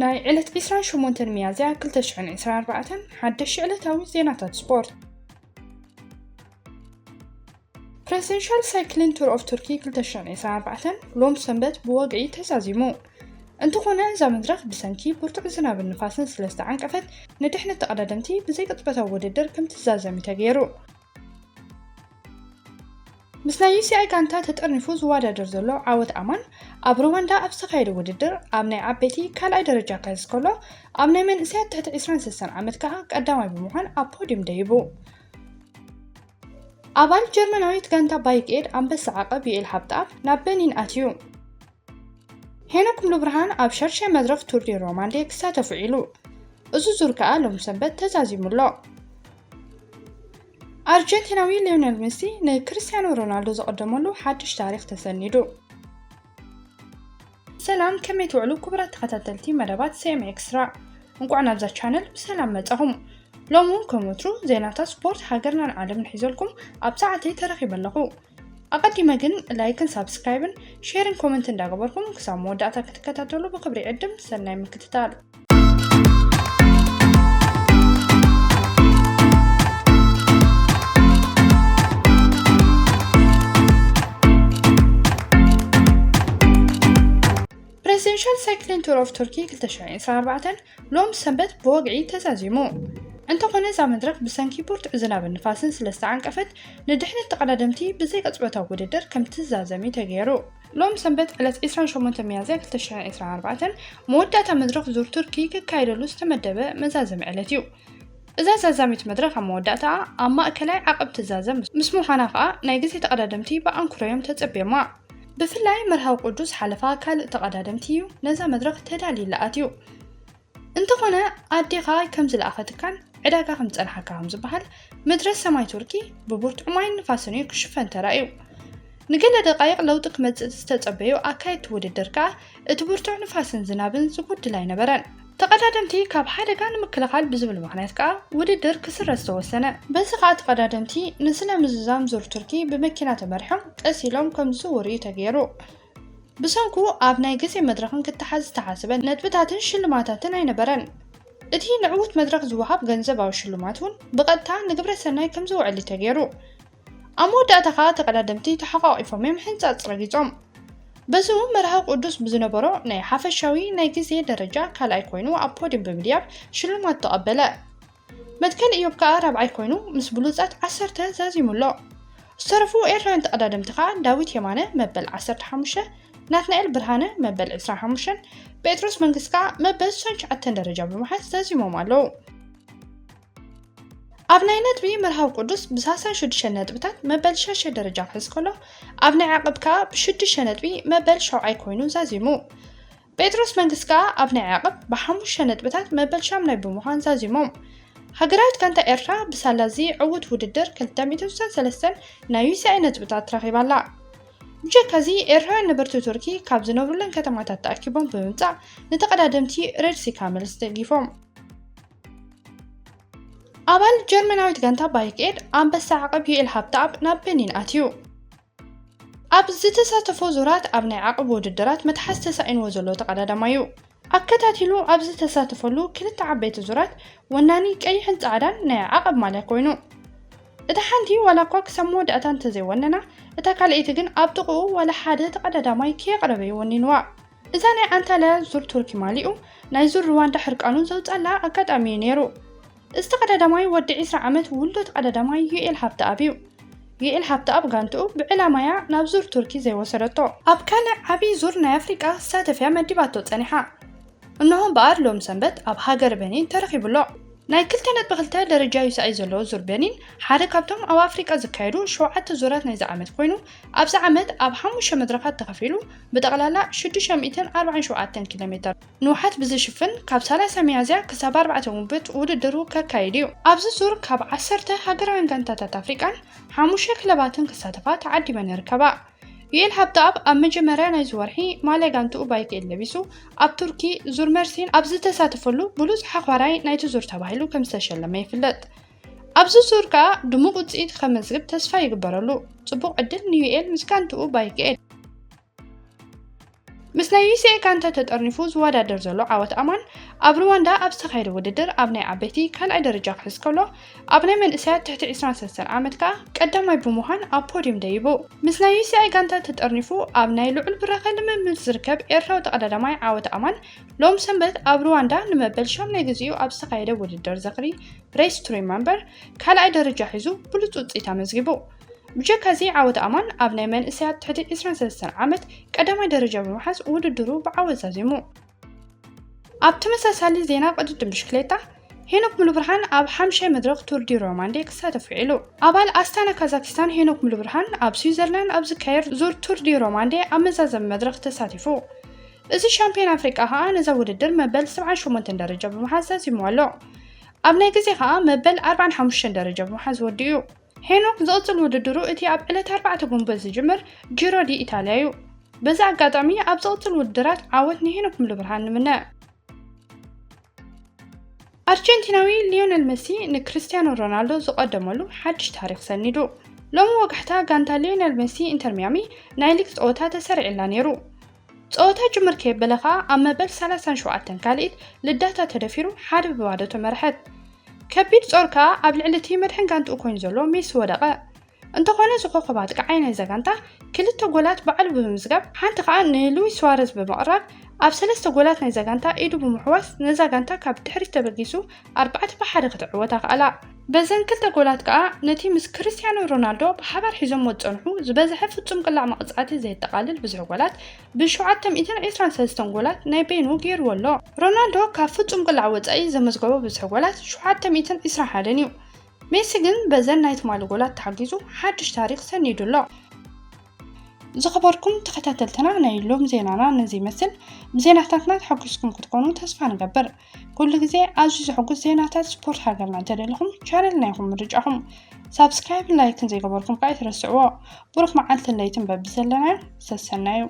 ናይ ዕለት ዕስራን ሸሞንተን ሚያዝያ ክልተ ሽሕን ዕስራን ኣርባዕተን ሓደሽቲ ዕለታዊ ዜናታት ስፖርት። ፕሬዚደንሻል ሳይክሊን ቱር ኦፍ ቱርኪ ክልተ ሽሕን ዕስራን ኣርባዕተን ሎም ሰንበት ብወግዒ ተዛዚሙ። እንተኾነ፣ እዛ መድረኽ ብሰንኪ ብርቱዕ ዝናብን ንፋስን ስለ ዝተዓንቀፈት፣ ንድሕነት ተቐዳደምቲ ብዘይቅጽበታዊ ውድድር ከም ትዛዘም እዩ ተገይሩ። ምስ ናይ ዩ ሲ ኣይ ጋንታ ተጠርኒፉ ዝወዳደር ዘሎ ዓወት ኣማን፣ ኣብ ሩዋንዳ ኣብ ዝተኻየደ ውድድር ኣብ ናይ ዓበይቲ ካልኣይ ደረጃ ክሕዝ ከሎ፣ ኣብ ናይ መንእሰያት ትሕቲ ዕስራን ሰለስተን ዓመት ከኣ ቀዳማይ ብምዃን ኣብ ፖድዩም ደይቡ። ኣባል ጀርመናዊት ጋንታ ባይክ ኤድ ኣንበሳ ዓቐብ ዩኤል ሃብተኣብ ናብ በኒን ኣትዩ። ሄኖክ ሙሉብርሃን ኣብ ሻድሻይ መድረኽ ቱር ዲ ሮማንዴ ክሳተፍ ውዒሉ። እዚ ዙር ከኣ ሎም ሰንበት ተዛዚሙ ኣሎ። ኣርጀንቲናዊ ሊዮኔል ሜሲ ንክሪስቲያኖ ሮናልዶ ዝቐደመሉ ሓድሽ ታሪኽ ተሰኒዱ። ሰላም፣ ከመይ ትውዕሉ ክቡራት ተኸታተልቲ መደባት ሲ ኤም ኤክስትራ? እንቋዕ ናብዛ ቻነል ብሰላም መጻኹም። ሎም እውን ከም ወትሩ ዜናታት ስፖርት ሃገርናን ዓለምን ሒዘልኩም ኣብ ሰዓተይ ተረኺበ ኣለኹ። ኣቐዲመ ግን ላይክን ሳብስክራይብን ሼርን ኮመንት እንዳገበርኩም ክሳብ መወዳእታ ክትከታተሉ ብክብሪ ዕድም። ሰናይ ምክትታል። ፕሬዚደንሻል ሳይክሊን ቱር ኦፍ ቱርኪ ክልተ ሽሕን ዕስራን ኣርባዕተን ሎም ሰንበት ብወግዒ ተዛዚሙ። እንተኾነ፣ እዛ መድረኽ ብሰንኪ ብርቱዕ ዝናብን ንፋስን ስለ ዝተዓንቀፈት፣ ንድሕነት ተቐዳደምቲ ብዘይቅጽበታዊ ውድድር ከም ትዛዘም እዩ ተገይሩ። ሎም ሰንበት ዕለት ዕስራን ሸሞንተን ሚያዝያ ክልተ ሽሕን ዕስራን ኣርባዕተን መወዳእታ መድረኽ ዙር ቱርኪ ክካየደሉ ዝተመደበ መዛዘሚ ዕለት እዩ። እዛ ዛዛሚት መድረኽ ኣብ መወዳእታኣ ኣብ ማእከላይ ዓቐብ ትዛዘም ምስ ምዃና ከኣ፣ ናይ ግዜ ተቐዳደምቲ ብኣንክሮ እዮም ተጸብዮማ። ብፍላይ መርሃዊ ቅዱስ ሓለፋ ካልእ ተቐዳደምቲ እዩ ነዛ መድረኽ ተዳልዩላ ኣትዩ። እንተኾነ፣ ኣዴኻ ከም ዝለኣኸትካን ዕዳጋ ከም ዝጸንሓካ ከም ዝበሃል፣ ምድረ ሰማይ ቱርኪ ብብርቱዕ ማይን ንፋስን እዩ ክሽፈን ተራእዩ። ንገለ ደቃይቕ ለውጢ ክመጽእ ዝተጸበዩ ኣካየድቲ ውድድር ከኣ፣ እቲ ብርቱዕ ንፋስን ዝናብን ዝጎድል ኣይነበረን። ተቐዳደምቲ ካብ ሓደጋ ንምክልኻል ብዝብል ምኽንያት ከኣ ውድድር ክስረዝ ተወሰነ። በዚ ከኣ ተቐዳደምቲ ንስነ ምዝዛም ዙር ቱርኪ ብመኪና ተመሪሖም ቀስ ኢሎም ከም ዝዝውሩ እዩ ተገይሩ። ብሰንኩ ኣብ ናይ ግዜ መድረኽን ክተሓዝ ዝተሓሰበ ነጥብታትን ሽልማታትን ኣይነበረን። እቲ ንዕዉት መድረኽ ዝወሃብ ገንዘባዊ ሽልማት እውን ብቐጥታ ንግብረ ሰናይ ከም ዝውዕል እዩ ተገይሩ። ኣብ መወዳእታ ከኣ ተቐዳደምቲ ተሓቋቒፎም እዮም ሕንጻጽ ረጊጾም። በዚ እውን መርሃዊ ቅዱስ ብዝነበሮ ናይ ሓፈሻዊ ናይ ግዜ ደረጃ ካልኣይ ኮይኑ ኣብ ፖድዩም ብምድያብ ሽልማት ተቐበለ። መትከል እዮብ ከኣ ራብዓይ ኮይኑ ምስ ብሉጻት ዓሰርተ ዛዚሙ ኣሎ። ዝተረፉ ኤርትራውያን ተቐዳደምቲ ከኣ ዳዊት የማነ መበል ዓሰርተ ሓሙሽተ፣ ናትናኤል ብርሃነ መበል ዕስራን ሓሙሽተን፣ ጴጥሮስ መንግስት ከኣ መበል ስሳን ትሽዓተን ደረጃ ብምሓዝ ዛዚሞም ኣለዉ። ኣብ ናይ ነጥቢ መርሃዊ ቅዱስ ብሳሳን ሽዱሽተ ነጥብታት መበል ሻድሻይ ደረጃ ክሕዝ ከሎ፣ ኣብ ናይ ዓቐብ ከኣ ብሽዱሽተ ነጥቢ መበል ሻውዓይ ኮይኑ ዛዚሙ። ጴጥሮስ መንግስት ከኣ ኣብ ናይ ዓቐብ ብሓሙሽተ ነጥብታት መበል ሻምናይ ብምዃን ዛዚሞም። ሃገራዊት ጋንታ ኤርትራ ብሳላ እዚ ዕዉት ውድድር ክልተ ሚእትን ስሳን ሰለስተን ናይ ዩ ሲ ኣይ ነጥብታት ረኺባ ኣላ። ብጀካ እዚ፣ ኤርትራውያን ነበርቲ ቱርኪ ካብ ዝነብሩለን ከተማታት ተኣኪቦም ብምምጻእ ንተቐዳደምቲ ሬድ ሲ ካመልስ ደጊፎም። ኣባል ጀርመናዊት ጋንታ ባይክ ኤድ ኣንበሳ ዓቐብ ዩኤል ሃብተኣብ ናብ በኒን ኣትዩ። ኣብ ዝተሳተፎ ዙራት ኣብ ናይ ዓቐብ ውድድራት መትሓዝ ተሳኢንዎ ዘሎ ተቐዳዳማይ እዩ። ኣከታቲሉ ኣብ ዝተሳተፈሉ ክልተ ዓበይቲ ዙራት ወናኒ ቀይሕን ጻዕዳን ናይ ዓቐብ ማልያ ኮይኑ። እታ ሓንቲ ዋላ እኳ ክሳብ መወዳእታ እንተዘይወነና፣ እታ ካልኣይቲ ግን ኣብ ጥቕኡ ዋላ ሓደ ተቐዳዳማይ ከየቕረበ እዩ ወኒንዋ። እዛ ናይ ኣንታልያ ዙር ቱርኪ ማሊኡ ናይ ዙር ሩዋንዳ ሕርቃኑ ዘውጻላ ኣጋጣሚ እዩ ነይሩ። እዚ ተቐዳዳማይ ወዲ ዕስራ ዓመት ውሉድ ተቐዳዳማይ ዩኤል ሃብተኣብ እዩ። ዩኤል ሃብተኣብ ጋንትኡ ብዕላማያ ናብ ዙር ቱርኪ ዘይወሰደቶ። ኣብ ካልእ ዓብዪ ዙር ናይ ኣፍሪቃ ክሳተፍያ መዲባቶ ጸኒሓ። እንሆ እምበኣር ሎም ሰንበት ኣብ ሃገር በኒን ተረኺቡ ኣሎ። ናይ ክልተ ነጥቢ ክልተ ደረጃ ዩ ሲ ኣይ ዘለዎ ዙር በኒን ሓደ ካብቶም ኣብ ኣፍሪቃ ዝካየዱ ሸውዓተ ዙራት ናይዚ ዓመት ኮይኑ፣ ኣብዚ ዓመት ኣብ ሓሙሽተ መድረኻት ተኸፊሉ ብጠቕላላ ሽዱሽተ ሚእትን ኣርባዓን ሸውዓተን ኪሎ ሜተር ንውሓት ብዝሽፍን ካብ ሰላሳ ሚያዝያ ክሳብ ኣርባዕተ ጉንበት ውድድሩ ከካይድ እዩ። ኣብዚ ዙር ካብ ዓሰርተ ሃገራውያን ጋንታታት ኣፍሪቃን ሓሙሽተ ክለባትን ክሳተፋ ተዓዲመን ይርከባ። ዩኤል ሃብተኣብ ኣብ መጀመርያ ናይዚ ወርሒ ማልያ ጋንትኡ ባይክ ኤድ ለቢሱ ኣብ ቱርኪ ዙር መርሲን ኣብ ዝተሳተፈሉ ብሉጽ ሓዃራይ ናይቲ ዙር ተባሂሉ ከም ዝተሸለመ ይፍለጥ። ኣብዚ ዙር ከኣ ድሙቕ ውጽኢት ከመዝግብ ተስፋ ይግበረሉ። ጽቡቕ ዕድል ንዩኤል ምስ ጋንትኡ ባይክ ኤድ። ምስ ናይ ዩ ሲ ኤ ጋንታ ተጠርኒፉ ዝወዳደር ዘሎ ዓወት ኣማን፣ ኣብ ሩዋንዳ ኣብ ዝተኻየደ ውድድር ኣብ ናይ ዓበይቲ ካልኣይ ደረጃ ክሕዝ ከሎ፣ ኣብ ናይ መንእሰያት ትሕቲ ዕስራን ሰለስተን ዓመት ከኣ ቀዳማይ ብምዃን ኣብ ፖድዩም ደይቡ። ምስ ናይ ዩ ሲ ኤ ጋንታ ተጠርኒፉ ኣብ ናይ ልዑል ብራኸ ልምምድ ዝርከብ ኤርትራዊ ተቐዳዳማይ ዓወት ኣማን፣ ሎም ሰንበት ኣብ ሩዋንዳ ንመበል ሻምናይ ግዜኡ ኣብ ዝተኻየደ ውድድር ዝኽሪ፣ ሬስ ቱ ሪመምበር፣ ካልኣይ ደረጃ ሒዙ ብሉጽ ውጽኢት ኣመዝጊቡ። ብጀካዚ ዓወት ኣማን ኣብ ናይ መንእሰያት ትሕቲ ዕስራን ሰለስተን ዓመት ቀዳማይ ደረጃ ብምሓዝ ውድድሩ ብዓወት ዛዚሙ። ኣብ ተመሳሳሊ ዜና ቅድድም ብሽክሌታ፣ ሄኖክ ሙሉብርሃን ኣብ ሓምሻይ መድረኽ ቱር ዲ ሮማንዴ ክሳተፍ ውዒሉ። ኣባል ኣስታና ካዛኪስታን ሄኖክ ሙሉብርሃን ኣብ ስዊዘርላንድ ኣብ ዝካየድ ዙር ቱር ዲ ሮማንዴ ኣብ መዛዘሚ መድረኽ ተሳቲፉ። እዚ ሻምፒዮን ኣፍሪቃ ከኣ ነዛ ውድድር መበል ሰብዓን ሸሞንተን ደረጃ ብምሓዝ ዛዚሙ ኣሎ። ኣብ ናይ ግዜ ከኣ መበል ኣርባዓን ሓሙሽተን ደረጃ ብምሓዝ ወዲኡ። ሄኖክ ዝቕጽል ውድድሩ እቲ ኣብ ዕለት ኣርባዕተ ጉንበት ዝጅምር ጂሮ ዲ ኢታልያ እዩ። በዚ ኣጋጣሚ ኣብ ዝቕጽል ውድድራት ዓወት ንሄኖክ ሙሉብርሃን ንምነ። ኣርጀንቲናዊ ሊዮነል መሲ ንክሪስቲያኖ ሮናልዶ ዝቐደመሉ ሓድሽ ታሪኽ ሰኒዱ። ሎሚ ወጋሕታ ጋንታ ሊዮነል መሲ ኢንተር ሚያሚ ናይ ሊግ ጸወታ ተሰሪዕላ ነይሩ። ጸወታ ጅምር ከየበለ ከኣ ኣብ መበል ሰላሳን ሸውዓተን ካልኢት ልዳታ ተደፊሩ ሓደ ብባዶ ተመርሐት። ከቢድ ጾር ከኣ ኣብ ልዕሊ እቲ መድሕን ጋንትኡ ኮይኑ ዘሎ ሜሲ ወደቐ። እንተኾነ እዚ ኮኸብ ኣጥቃዓይ ናይዛ ጋንታ ክልተ ጎላት ባዕሉ ብምምዝጋብ ሓንቲ ከኣ ንሉዊስ ስዋረዝ ብምቕራብ ኣብ ሰለስተ ጎላት ናይዛ ጋንታ ኢዱ ብምሕዋስ ነዛ ጋንታ ካብ ድሕሪት ተበጊሱ ኣርባዕተ ብሓደ ክትዕወት ኣኽኣላ። በዘን ክልተ ጎላት ከኣ ነቲ ምስ ክርስቲያኖ ሮናልዶ ብሓባር ሒዞሞ ዝጸንሑ ዝበዝሐ ፍጹም ቅላዕ መቕጻዕቲ ዘየጠቓልል ብዝሒ ጎላት ብሸውዓተ ሚእትን ዕስራን ሰለስተን ጎላት ናይ በይኑ ገይርዎ ኣሎ። ሮናልዶ ካብ ፍጹም ቅላዕ ወጻኢ ዘመዝገቦ ብዝሒ ጎላት ሸውዓተ ሚእትን ዕስራን ሓደን እዩ። ሜሲ ግን በዘን ናይ ትማሊ ጎላት ተሓጊዙ ሓድሽ ታሪኽ ሰኒዱ ኣሎ። ዝኸበርኩም ተኸታተልትና ናይ ሎም ዜናና ነዚ ይመስል። ብዜናታትና ተሓጒስኩም ክትኮኑ ተስፋ ንገብር። ኩሉ ግዜ ኣዝዩ ዘሐጉስ ዜናታት ስፖርት ሃገርና እንተደሊኹም ቻነልና ኢኹም ምርጫኹም። ሳብስክራይብን ላይክን ዘይገበርኩም ከኣ ኣይትረስዕዎ። ብሩኽ መዓልትን ለይትን በብዘለናዮ ሰሰናዩ።